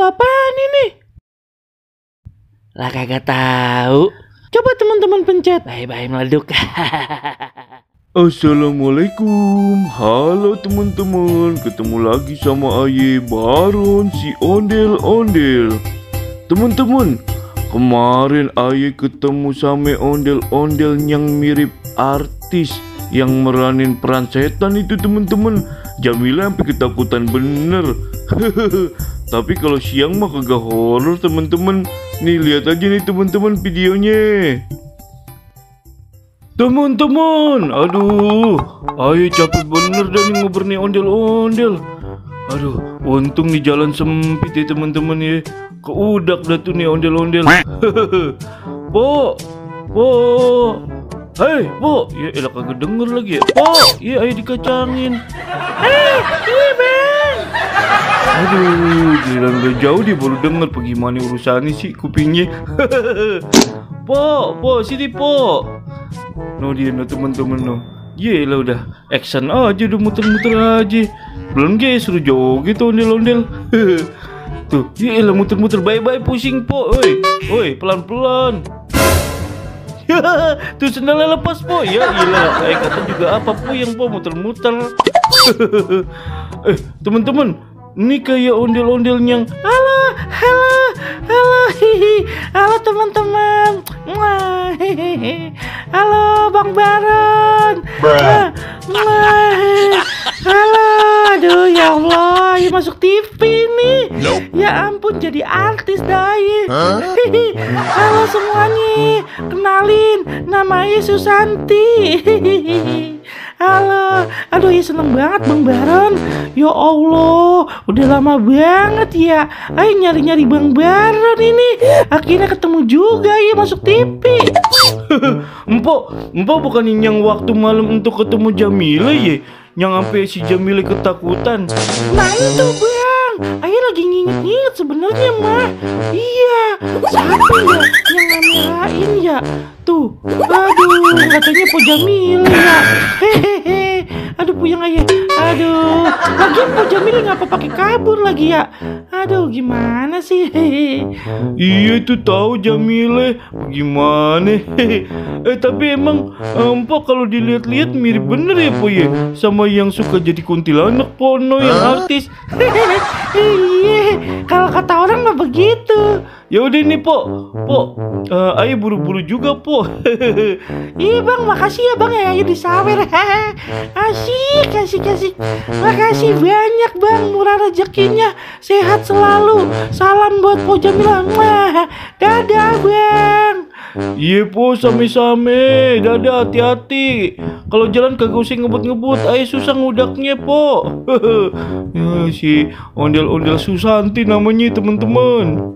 apaan ini? Lah kagak tahu. Coba teman-teman pencet. Bye-bye meleduk. Assalamualaikum, halo teman-teman, ketemu lagi sama Aye Baron si ondel-ondel. Teman-teman, kemarin Aye ketemu sama ondel-ondel yang mirip artis yang meranin peran setan itu teman-teman. Jamila sampai ketakutan bener. Tapi kalau siang mah kagak horor teman-teman. Nih lihat aja nih teman-teman videonya. Teman-teman, aduh, Ayo capek bener dah nih ngobrol nih ondel-ondel. Aduh, untung nih jalan sempit ya teman-teman ya. Keudak dah tuh nih ondel-ondel. Po, hei, Po, ya elah kagak denger lagi ya. Po, ya ayo dikacangin. Iya bang. Aduh, giliran udah jauh dia baru denger. Bagaimana urusannya sih kupingnya. Po, sini Po. No dia no teman-teman no. Yelah udah action aja udah muter-muter aja. Belum guys suruh joget ondel-ondel. Tuh, yelah muter-muter bye-bye pusing Po. Oi, pelan-pelan. Tuh sendalnya lepas Po. Ya iyalah, kayak kata juga apa Po yang Po muter-muter. Teman-teman, ini kayak ondel-ondel yang Halo teman-teman. Halo Bang Baron. Halo, aduh ya Allah, ya masuk TV nih. Ya ampun, jadi artis dai. Halo semuanya, kenalin, namanya Susanti. Halo, aduh ya seneng banget Bang Baron. Ya Allah, udah lama banget ya. Ayo nyari-nyari Bang Baron ini. Akhirnya ketemu juga ya masuk TV. Empok bukan yang waktu malam untuk ketemu Jamila ya? Yang sampai si Jamila ketakutan. Nah itu Bang, Ayo lagi nginget-nginget sebenarnya mah. Iya, siapa ya yang ngamerain ya? Tuh, aduh, katanya Po Jamila ya. Hehehe, aduh puyeng Ayah. Aduh, lagian Po Jamila ngapa pakai kabur lagi ya? Aduh, gimana sih? Iya tuh tahu Jamila, gimana? Tapi emang Empok kalau dilihat-lihat mirip bener ya Po ya, sama yang suka jadi kuntilanak Pono yang artis. Iya, kalau kata orang mah begitu. Ya udah nih Po, ayo buru-buru juga Po. Iya Bang, makasih ya Bang ya, ayo disawer. Asik. Makasih banyak Bang, murah rezekinya, sehat selalu. Salam buat Po Jamila. Dadah Bang. Iya Po, same-same. Dadah, hati-hati. Kalau jalan kagak usah ngebut-ngebut, ayo susah ngudaknya Po. Ya, si ondel-ondel Susanti namanya teman-teman.